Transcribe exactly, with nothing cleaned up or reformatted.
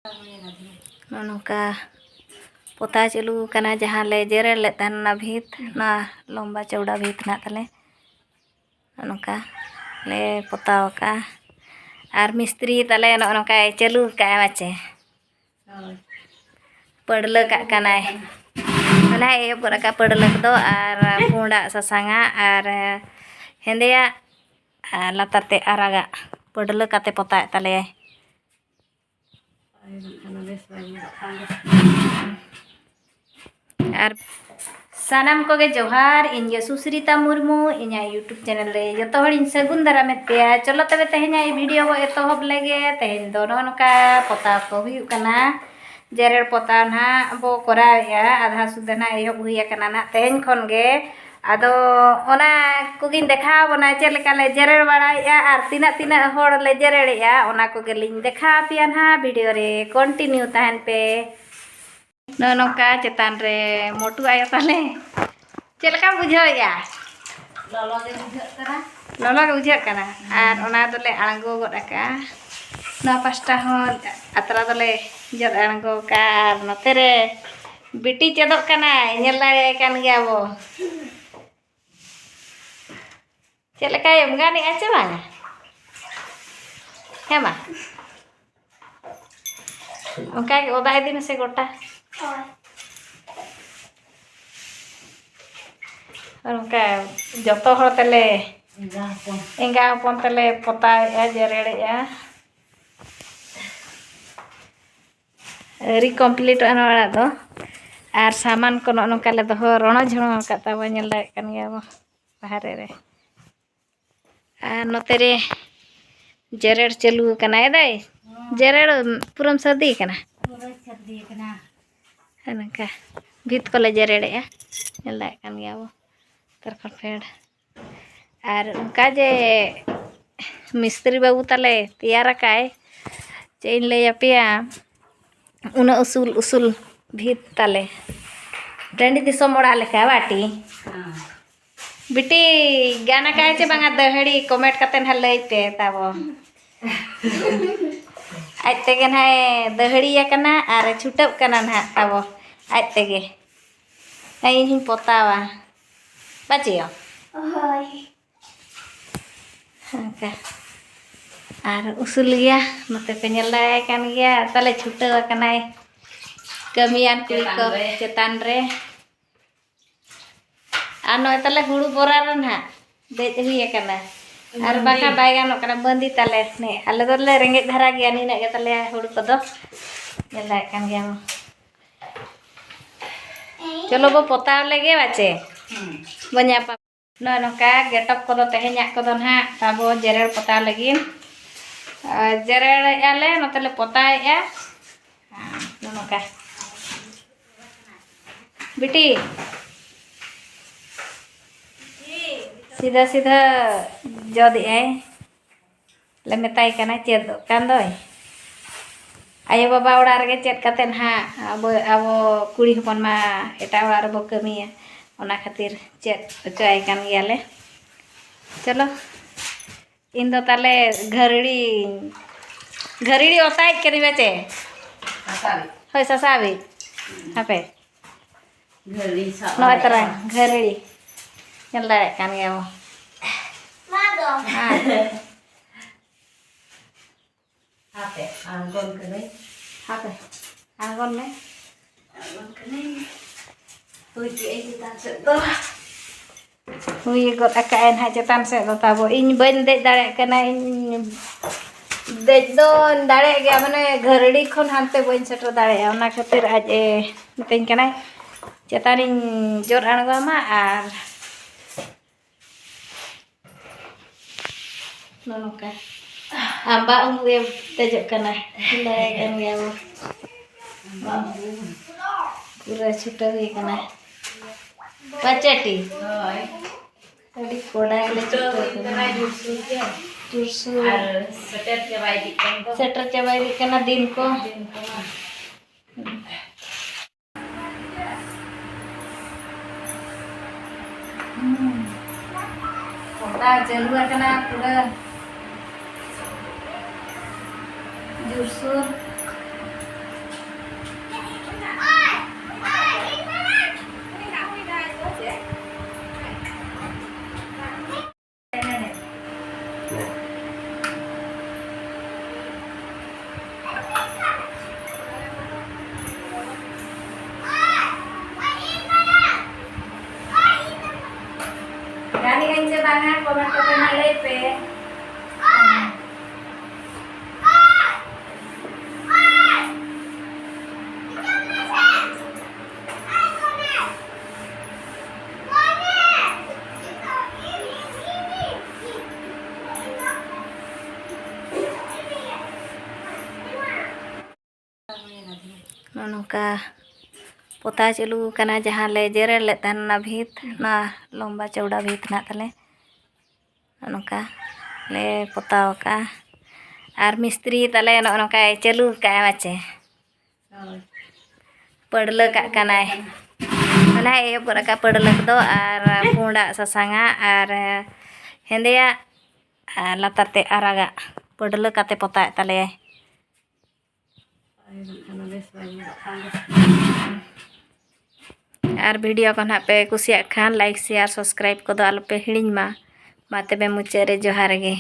ᱱᱚᱜᱼᱚ ᱱᱚᱝᱠᱟ ᱯᱚᱛᱟᱣ ᱪᱟᱹᱞᱩ ᱠᱟᱱᱟ, ᱡᱟᱦᱟᱸ ᱞᱮ ᱡᱮᱨᱮᱲ ᱞᱮᱫ ᱛᱟᱦᱮᱱ ᱚᱱᱟ ᱵᱷᱤᱛ, ᱱᱚᱣᱟ ᱞᱚᱢᱵᱟ ᱪᱚᱣᱲᱟ ᱵᱷᱤᱛ ᱱᱟᱜ ᱛᱟᱞᱮ᱾ ᱱᱚᱜᱼᱚ ᱱᱚᱝᱠᱟ ᱞᱮ ᱯᱚᱛᱟᱣ ᱟᱠᱟᱫᱼᱟ᱾ ᱟᱨ ᱢᱤᱥᱛᱨᱤ ᱛᱟᱞᱮ ᱱᱚᱜᱼᱚ ᱱᱚᱝᱠᱟᱭ ᱪᱟᱹᱞᱩ ᱟᱠᱟᱫᱼᱟ ᱢᱟᱪᱮ᱾ ᱦᱳᱭ᱾ ᱯᱟᱹᱲᱞᱟᱹ ᱠᱟᱜ ᱠᱟᱱᱟᱭ᱾ ᱚᱱᱟ ᱮᱦᱚᱵ ᱜᱚᱫ ᱟᱠᱟᱫ ᱯᱟᱹᱲᱞᱟᱹ ᱠᱚᱫᱚ, ᱟᱨ ᱯᱩᱸᱰᱟᱜ, ᱥᱟᱥᱟᱝᱟᱜ ᱟᱨ ᱦᱮᱸᱫᱮᱭᱟᱜ ᱟᱨ ᱞᱟᱛᱟᱨ ᱛᱮ ᱟᱨᱟᱜᱟᱜ ᱯᱟᱹᱲᱞᱟᱹ ᱠᱟᱛᱮ ᱯᱚᱛᱟᱣᱮᱫ ᱛᱟᱞᱮᱭᱟᱭ᱾ ᱟᱨ ᱥᱟᱱᱟᱢ ᱠᱚᱜᱮ ᱡᱚᱦᱟᱨ, ᱤᱧ ᱜᱮ ᱥᱩᱥᱨᱤᱛᱟ ᱢᱩᱨᱢᱩ, ᱤᱧᱟᱹᱜ YouTube channel ᱨᱮ ᱡᱚᱛᱚ ᱦᱚᱲᱤᱧ ᱥᱟᱹᱜᱩᱱ ᱫᱟᱨᱟᱢᱮᱫ ᱯᱮᱭᱟ᱾ ᱪᱚᱞᱚ ᱛᱚᱵᱮ ᱛᱮᱦᱮᱧᱟᱜ video ᱵᱚ ᱮᱛᱚᱦᱚᱵ ᱞᱮᱜᱮ᱾ ᱛᱮᱦᱮᱧ ᱫᱚ ᱱᱚᱜᱼᱚ ᱱᱚᱝᱠᱟ ᱯᱚᱛᱟᱣ ᱠᱚ ᱦᱩᱭᱩᱜ ᱠᱟᱱᱟ, ᱡᱮᱨᱮᱲ ᱯᱚᱛᱟᱣ ᱱᱟᱦᱟᱜ ᱵᱚ ᱠᱚᱨᱟᱣᱮᱫᱼᱟ, ᱟᱫᱷᱟ ᱥᱩᱫᱷᱟᱹ ᱱᱟᱦᱟᱜ ᱮᱦᱚᱵ ᱦᱩᱭ ᱟᱠᱟᱱᱟ ᱱᱟᱦᱟᱜ ᱛᱮᱦᱮᱧ ᱠᱷᱚᱱ ᱜᱮ᱾ ᱟᱫᱚ ᱚᱱᱟ ᱠᱚᱜᱮᱧ ᱫᱮᱠᱷᱟᱣ ᱟᱵᱚᱱᱟ, ᱪᱮᱫ ᱞᱮᱠᱟ ᱞᱮ ᱡᱮᱨᱮᱲ ᱵᱟᱲᱟᱭᱮᱫᱼᱟ ᱟᱨ ᱛᱤᱱᱟᱹᱜ ᱛᱤᱱᱟᱹᱜ ᱦᱚᱲ ᱞᱮ ᱡᱮᱨᱮᱲᱮᱫᱼᱟ, ᱚᱱᱟ ᱠᱚᱜᱮᱞᱤᱧ ᱫᱮᱠᱷᱟᱣ ᱟᱯᱮᱭᱟ ᱱᱟᱦᱟᱜ᱾ video ᱨᱮ continue ᱛᱟᱦᱮᱱ ᱯᱮ᱾ ᱱᱚᱜᱼᱚ ᱱᱚᱝᱠᱟ ᱪᱮᱛᱟᱱ ᱨᱮ ᱢᱚᱴᱩ ᱟᱭᱳ ᱛᱟᱞᱮ᱾ ᱪᱮᱫ ᱞᱮᱠᱟᱢ ᱵᱩᱡᱷᱟᱹᱣᱮᱫᱼᱟ? ᱞᱚᱞᱚ ᱜᱮ ᱵᱩᱡᱷᱟᱹᱜ ᱠᱟᱱᱟ᱾ ᱞᱚᱞᱚ ᱜᱮ ᱵᱩᱡᱷᱟᱹᱜ ᱠᱟᱱᱟ᱾ ᱟᱨ ᱚᱱᱟ ᱫᱚᱞᱮ ᱟᱬᱜᱚ ᱜᱚᱫ ᱟᱠᱟᱜᱼᱟ᱾ ᱱᱚᱣᱟ ᱯᱟᱥᱴᱟ ᱦᱚᱸ ᱟᱛᱨᱟ ᱫᱚᱞᱮ ᱡᱚᱫ ᱟᱬᱜᱚ ᱟᱠᱟᱜᱼᱟ᱾ ᱟᱨ ᱱᱚᱛᱮ ᱨᱮ ᱵᱤᱴᱤ ᱪᱮᱫᱚᱜ ᱠᱟᱱᱟᱭ, ᱧᱮᱞ ᱫᱟᱲᱮᱭᱟᱭ ᱠᱟᱱ ᱜᱮᱭᱟ ᱵᱚ᱾ ᱪᱮᱫ ᱞᱮᱠᱟᱭᱮᱢ ᱜᱟᱱᱮᱜᱼᱟ ᱪᱮ ᱵᱟᱝᱟ? ᱦᱮᱸ ᱢᱟ, ᱚᱱᱠᱟ ᱜᱮ ᱚᱫᱟ ᱤᱫᱤ ᱢᱮᱥᱮ ᱜᱚᱴᱟ᱾ ᱟᱨ ᱚᱱᱠᱟ ᱡᱚᱛᱚ ᱦᱚᱲ ᱛᱮᱞᱮ, ᱮᱸᱜᱟ ᱦᱚᱯᱚᱱ᱾ ᱮᱸᱜᱟ ᱦᱚᱯᱚᱱ ᱛᱮᱞᱮ ᱯᱚᱛᱟᱣᱮᱜᱼᱟ, ᱡᱮᱨᱮᱲᱮᱜᱼᱟ᱾ ᱟᱹᱣᱨᱤ ᱠᱚᱢᱯᱞᱤᱴᱚᱜᱼᱟ ᱱᱚᱣᱟ ᱚᱲᱟᱜ ᱫᱚ᱾ ᱟᱨ ᱥᱟᱢᱟᱱ ᱠᱚ ᱱᱚᱜᱼᱚ ᱱᱚᱝᱠᱟ ᱞᱮ ᱫᱚᱦᱚ ᱨᱚᱲᱚ ᱡᱷᱚᱲᱚ ᱟᱠᱟᱫ ᱛᱟᱵᱚᱱ, ᱧᱮᱞ ᱫᱟᱲᱮᱭᱟᱜ ᱠᱟᱱ ᱜᱮᱭᱟ ᱵᱚ ᱵᱟᱦᱨᱮ ᱨᱮ᱾ ᱟᱨ ᱱᱚᱛᱮ ᱨᱮ ᱡᱮᱨᱮᱲ ᱪᱟᱹᱞᱩ ᱟᱠᱟᱱᱟ᱾ ᱮ ᱫᱟᱹᱭ, ᱡᱮᱨᱮᱲ ᱯᱩᱨᱟᱹᱢ ᱥᱟᱹᱨᱫᱤ ᱟᱠᱟᱱᱟ? ᱯᱩᱨᱟᱹ ᱥᱟᱹᱨᱫᱤ ᱟᱠᱟᱱᱟ᱾ ᱦᱮᱸ, ᱱᱚᱝᱠᱟ ᱵᱷᱤᱛ ᱠᱚᱞᱮ ᱡᱮᱨᱮᱲᱮᱜᱼᱟ, ᱧᱮᱞ ᱫᱟᱲᱮᱭᱟᱜ ᱠᱟᱱ ᱜᱮᱭᱟ ᱵᱚ ᱛᱟᱨᱠᱷᱚᱱ ᱯᱷᱮᱰ᱾ ᱟᱨ ᱚᱱᱠᱟ ᱡᱮ ᱢᱤᱥᱛᱨᱤ ᱵᱟᱹᱵᱩ ᱛᱟᱞᱮ ᱛᱮᱭᱟᱨ ᱟᱠᱟᱭ, ᱪᱮᱫ ᱤᱧ ᱞᱟᱹᱭ ᱟᱯᱮᱭᱟ, ᱩᱱᱟᱹᱜ ᱩᱥᱩᱞ ᱩᱥᱩᱞ ᱵᱷᱤᱛ ᱛᱟᱞᱮ, ᱴᱟᱺᱰᱤ ᱫᱤᱥᱚᱢ ᱚᱲᱟᱜ ᱞᱮᱠᱟ ᱵᱟᱴᱤ᱾ ᱦᱮᱸ᱾ ᱵᱤᱴᱤ, ᱜᱟᱱ ᱟᱠᱟᱭ ᱪᱮ ᱵᱟᱝᱟ ᱫᱟᱹᱦᱲᱤ? comment ᱠᱟᱛᱮ ᱱᱟᱦᱟᱜ ᱞᱟᱹᱭ ᱯᱮ ᱛᱟᱵᱚ᱾ ᱟᱡ ᱛᱮᱜᱮ ᱱᱟᱦᱟᱜ ᱮ ᱫᱟᱹᱦᱲᱤ ᱟᱠᱟᱱᱟ ᱟᱨ ᱮ ᱪᱷᱩᱴᱟᱹᱜ ᱠᱟᱱᱟ ᱱᱟᱦᱟᱜ ᱛᱟᱵᱚ᱾ ᱟᱡ ᱛᱮᱜᱮ᱾ ᱤᱧ ᱦᱚᱧ ᱯᱚᱛᱟᱣᱟ᱾ ᱵᱟᱪᱮᱭᱚ? ᱦᱳᱭ᱾ ᱚᱱᱠᱟ᱾ ᱟᱨ ᱩᱥᱩᱞ ᱜᱮᱭᱟ, ᱱᱚᱛᱮ ᱯᱮ ᱧᱮᱞ ᱫᱟᱲᱮᱭᱟᱭ ᱠᱟᱱ ᱜᱮᱭᱟ, ᱛᱟᱞᱮ ᱪᱷᱩᱴᱟᱹᱣ ᱟᱠᱟᱱᱟᱭ ᱠᱟᱹᱢᱤᱭᱟᱱ ᱠᱩᱲᱤ ᱠᱚ ᱪᱮᱛᱟᱱ ᱨᱮ᱾ ᱪᱮᱛᱟᱱ ᱨᱮ᱾ ᱟᱨ ᱱᱚᱜᱼᱚᱭ ᱛᱟᱞᱮ ᱦᱩᱲᱩ ᱵᱚᱨᱟ ᱨᱮ ᱱᱟᱦᱟᱜ ᱫᱮᱡ ᱦᱩᱭ ᱟᱠᱟᱱᱟ᱾ ᱟᱨ ᱵᱟᱝᱠᱷᱟᱱ ᱵᱟᱭ ᱜᱟᱱᱚᱜ ᱠᱟᱱᱟ, ᱵᱟᱸᱫᱤ ᱛᱟᱞᱮ᱾ ᱱᱮ, ᱟᱞᱮ ᱫᱚᱞᱮ ᱨᱮᱸᱜᱮᱡ ᱫᱷᱟᱨᱟ ᱜᱮᱭᱟ, ᱱᱤᱱᱟᱹᱜ ᱜᱮ ᱛᱟᱞᱮᱭᱟ ᱦᱩᱲᱩ ᱠᱚᱫᱚ᱾ ᱧᱮᱞ ᱫᱟᱲᱮᱭᱟᱜ ᱠᱟᱱ ᱜᱮᱭᱟᱢ᱾ ᱪᱚᱞᱚ ᱵᱚ ᱯᱚᱛᱟᱣ ᱞᱮᱜᱮ ᱵᱟᱪᱮ᱾ ᱦᱩᱸ᱾ ᱵᱚ ᱧᱟᱯᱟᱢ᱾ ᱱᱚᱜᱼᱚᱭ ᱱᱚᱝᱠᱟ ᱜᱮᱴᱚᱯ ᱠᱚᱫᱚ ᱛᱮᱦᱮᱧᱟᱜ ᱠᱚᱫᱚ ᱱᱟᱦᱟᱜ ᱛᱟᱵᱚ ᱡᱮᱨᱮᱲ ᱯᱚᱛᱟᱣ ᱞᱟᱹᱜᱤᱫ᱾ ᱟᱨ ᱡᱮᱨᱮᱲᱮᱫᱼᱟ ᱞᱮ, ᱱᱚᱛᱮ ᱞᱮ ᱯᱚᱛᱟᱣᱮᱫᱼᱟ᱾ ᱟᱨ ᱱᱚᱜᱼᱚ ᱱᱚᱝᱠᱟ᱾ ᱵᱤᱴᱤ, ᱥᱤᱫᱷᱟᱹ ᱥᱤᱫᱷᱟᱹ ᱡᱚᱫᱮᱜᱼᱟᱭ᱾ ᱞᱮ ᱢᱮᱛᱟᱭ ᱠᱟᱱᱟ, ᱪᱮᱫᱚᱜ ᱠᱟᱱ ᱫᱚᱭ᱾ ᱟᱭᱳᱼᱵᱟᱵᱟ ᱚᱲᱟᱜ ᱨᱮᱜᱮ ᱪᱮᱫ ᱠᱟᱛᱮᱫ ᱱᱟᱦᱟᱜ ᱟᱵᱚ, ᱟᱵᱚ ᱠᱩᱲᱤ ᱦᱚᱯᱚᱱ ᱢᱟ ᱮᱴᱟᱜ ᱚᱲᱟᱜ ᱨᱮᱵᱚ ᱠᱟᱹᱢᱤᱭᱟ, ᱚᱱᱟ ᱠᱷᱟᱹᱛᱤᱨ ᱪᱮᱫ ᱦᱚᱪᱚ ᱟᱭ ᱠᱟᱱ ᱜᱮᱭᱟᱞᱮ᱾ ᱪᱚᱞᱚ, ᱤᱧ ᱫᱚ ᱛᱟᱞᱮ ᱜᱷᱟᱹᱨᱲᱤ, ᱜᱷᱟᱹᱨᱲᱤ ᱚᱛᱟᱭᱮᱫ ᱠᱟᱹᱱᱟᱹᱧ ᱵᱟᱪᱮ? ᱥᱟᱥᱟᱵᱤᱡ᱾ ᱦᱳᱭ, ᱥᱟᱥᱟᱵᱤᱡ᱾ ᱦᱟᱯᱮ᱾ ᱜᱷᱟᱹᱨᱲᱤ ᱥᱟᱵ ᱱᱚᱜᱼᱚᱭ ᱛᱟᱨᱟ ᱫᱟᱲᱮᱭᱟᱜᱼᱟ᱾ ᱜᱷᱟᱹᱨᱲᱤ᱾ ᱧᱮᱞ ᱫᱟᱲᱮᱭᱟᱜ ᱠᱟᱱ ᱜᱮᱭᱟ ᱵᱚ᱾ ᱢᱟ ᱫᱚ᱾ ᱦᱮᱸ᱾ ᱦᱟᱯᱮ, ᱟᱬᱜᱚᱱ ᱠᱟᱹᱱᱟᱹᱧ᱾ ᱦᱟᱯᱮ, ᱟᱬᱜᱚᱱ ᱢᱮ᱾ ᱟᱬᱜᱚᱱ ᱠᱟᱹᱱᱟᱹᱧ᱾ ᱦᱩᱭ ᱠᱮᱜᱼᱟᱹᱧ ᱪᱮᱛᱟᱱ ᱥᱮᱫ ᱫᱚ᱾ ᱦᱩᱭ ᱜᱚᱫ ᱟᱠᱟᱫᱼᱟᱭ ᱱᱟᱦᱟᱜ ᱪᱮᱛᱟᱱ ᱥᱮᱫ ᱫᱚ ᱛᱟᱵᱚ᱾ ᱤᱧ ᱵᱟᱹᱧ ᱫᱮᱡ ᱫᱟᱲᱮᱭᱟᱜ ᱠᱟᱱᱟ, ᱤᱧ ᱫᱮᱡ ᱫᱚᱧ ᱫᱟᱲᱮᱭᱟᱜ ᱜᱮᱭᱟ, ᱢᱟᱱᱮ ᱜᱷᱟᱹᱨᱲᱤ ᱠᱷᱚᱱ ᱦᱟᱱᱛᱮ ᱵᱟᱹᱧ ᱥᱮᱴᱮᱨ ᱫᱟᱲᱮᱭᱟᱜᱼᱟ᱾ ᱚᱱᱟ ᱠᱷᱟᱹᱛᱤᱨ ᱟᱡ ᱮ ᱢᱤᱛᱟᱹᱧ ᱠᱟᱱᱟᱭ, ᱪᱮᱛᱟᱱᱤᱧ ᱡᱳᱨ ᱟᱬᱜᱚ ᱟᱢᱟ ᱟᱨ ᱱᱚᱜᱼᱚ ᱱᱚᱝᱠᱟ᱾ ᱟᱢᱵᱟ ᱩᱢᱩᱞ ᱨᱮ ᱫᱮᱡᱚᱜ ᱠᱟᱱᱟ᱾ ᱵᱟᱲᱟᱭ ᱠᱟᱱ ᱜᱮᱭᱟ ᱵᱚ᱾ ᱯᱩᱨᱟᱹ ᱪᱷᱩᱴᱟᱹᱣ ᱦᱩᱭ ᱠᱟᱱᱟ᱾ ᱯᱟᱪᱮᱴᱤ᱾ ᱦᱳᱭ᱾ ᱟᱹᱰᱤ ᱠᱚᱰᱟ ᱜᱮᱞᱮ ᱪᱷᱩᱴᱟᱹᱣ ᱪᱷᱩᱴᱟᱹᱣ ᱠᱟᱱᱟ᱾ ᱠᱟᱱᱟ, ᱡᱳᱨᱥᱳᱨ ᱜᱮ᱾ ᱡᱳᱨᱥᱳᱨ᱾ ᱟᱨ ᱥᱮᱴᱮᱨ ᱪᱟᱵᱟ ᱤᱫᱤᱜ ᱠᱟᱱ ᱫᱚ᱾ ᱥᱮᱴᱮᱨ ᱪᱟᱵᱟ ᱤᱫᱤᱜ ᱠᱟᱱᱟ ᱫᱤᱱ ᱠᱚ᱾ ᱫᱤᱱ ᱠᱚᱢᱟ᱾ ᱦᱩᱸ᱾ ᱜᱚᱴᱟ ᱪᱟᱹᱞᱩ ᱟᱠᱟᱱᱟ ᱯᱩᱨᱟᱹ᱾ ᱡᱳᱨᱥᱳᱨ᱾ ᱜᱟᱱᱮᱜ ᱟᱹᱧ ᱥᱮ ᱵᱟᱝᱟ, comment ᱠᱟᱛᱮ ᱢᱟ ᱞᱟᱹᱭ ᱯᱮ᱾ ᱱᱚᱜᱼᱚ ᱱᱚᱝᱠᱟ ᱯᱚᱛᱟᱣ ᱪᱟᱹᱞᱩ ᱟᱠᱟᱱᱟ, ᱡᱟᱦᱟᱸ ᱞᱮ ᱡᱮᱨᱮᱲ ᱞᱮᱫ ᱛᱟᱦᱮᱱ ᱚᱱᱟ ᱵᱷᱤᱛ, ᱚᱱᱟ ᱞᱚᱢᱵᱟ ᱪᱚᱣᱲᱟ ᱵᱷᱤᱛ ᱱᱟᱜ ᱛᱟᱞᱮ᱾ ᱱᱚᱜᱼᱚ ᱱᱚᱝᱠᱟ ᱞᱮ ᱯᱚᱛᱟᱣ ᱟᱠᱟᱫᱼᱟ᱾ ᱟᱨ ᱢᱤᱥᱛᱨᱤ ᱛᱟᱞᱮ ᱱᱚᱜᱼᱚ ᱱᱚᱝᱠᱟᱭ ᱪᱟᱹᱞᱩ ᱟᱠᱟᱫᱼᱟ, ᱢᱟᱪᱮ᱾ ᱦᱳᱭ᱾ ᱯᱟᱹᱲᱞᱟᱹ ᱠᱟᱜ ᱠᱟᱱᱟᱭ᱾ ᱚᱱᱟ ᱮᱦᱚᱵ ᱜᱚᱫ ᱟᱠᱟᱫ ᱯᱟᱹᱲᱞᱟᱹ ᱠᱚᱫᱚ, ᱟᱨ ᱯᱩᱸᱰᱟᱜ, ᱥᱟᱥᱟᱝᱟᱜ ᱟᱨ ᱦᱮᱸᱫᱮᱭᱟᱜ, ᱟᱨ ᱞᱟᱛᱟᱨ ᱛᱮ ᱟᱨᱟᱜᱟᱜ ᱯᱟᱹᱲᱞᱟᱹ ᱠᱟᱛᱮ ᱯᱚᱛᱟᱣᱮᱫ ᱛᱟᱞᱮᱭᱟᱭ᱾ ᱟᱨ video ᱠᱚ ᱱᱟᱦᱟᱜ ᱯᱮ ᱠᱩᱥᱤᱭᱟᱜ ᱠᱷᱟᱱ, like, share, subscribe ᱠᱚᱫᱚ ᱟᱞᱚᱯᱮ ᱦᱤᱲᱤᱧ ᱢᱟ᱾ ᱢᱟ ᱛᱚᱵᱮ, ᱢᱩᱪᱟᱹᱫ ᱨᱮ ᱡᱚᱦᱟᱨ ᱜᱮ᱾